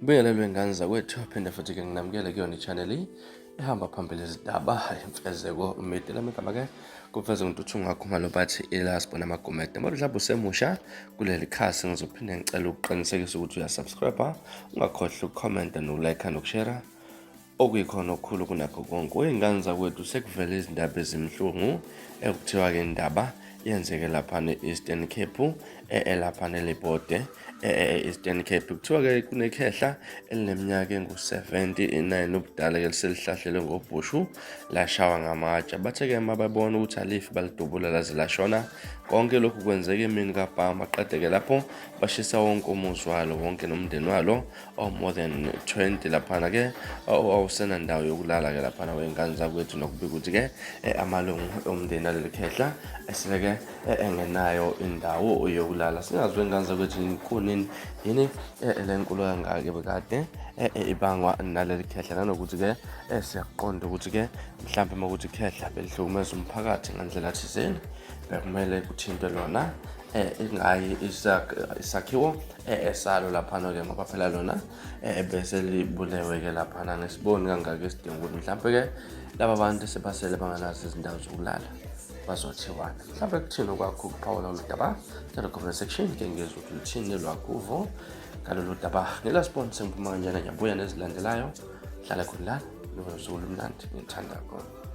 Ngibingelelwe ngane zakwethu, phinde futhi ke nginamukele kuyona i-channel ehamba phambili izindaba imfezeko media. Lami igama ke kuMfezeko Ntuthunga Khumalo, bathi ilasibona amagumede. Uma mhlawumbe usemusha kuleli khasi, ngizophinde ngicela ukuqinisekisa ukuthi uyasubscribe, ungakhohlwa ukukhomenta nokulike nokushare, okuyikhona okukhulu kunakho konke. Uyingane zakwethu, sekuvele izindaba ezimhlungu ekuthiwa-ke indaba yenzeke laphana e-Eastern Cape, elaphana eLibode e-Eastern Cape. Kuthiwa-ke kunekhehla elineminyaka engu-79 ubudala-ke liselihlahlelwe ngobhushu, lashawa ngamatshe. Bathe-ke uma bebona ukuthi alifi, balidubula laze lashona. Konke lokhu kwenzeka emini kabhama. Qede-ke lapho bashisa wonke umuzi walo wonke nomndeni walo oh more than 20 laphana ke, awusenandawo yokulala ke laphana wey'ngane zakwethu, nokubika ukuthi ke amalungu omndeni aleli khehla eseleke engenayo indawo yokulala. Singazi wey'ngane zakwethu kunini yini le nkulu kangaka bekade ibangwa naleli khehla, nanokuthi ke siyakuqonda ukuthi ke mhlawumbe uma kuthi ikhehla belihlukumeza umphakathi ngandlela thizeni, bekumele kuthintwe lona, ingayi isakhiwo esalo laphana-ke, ngoba phela lona bese libulewe-ke laphana. Ngesiboni kangaka isidingo ukuthi mhlawumpe-ke laba bantu sebasele banganazo izindawo zokulala bazothiwana. Mhlawumbe kuthini okwakho ukuphawula olu daba? Cela comment section ke ngizwe ukuthi luthini lwakho uvo ngalolu daba. Ngelasiboni sengiphuma kanjena, ngiyabuya nezilandelayo. Hlala khona lana, nibe nosuku olumnandi, ngithanda khona.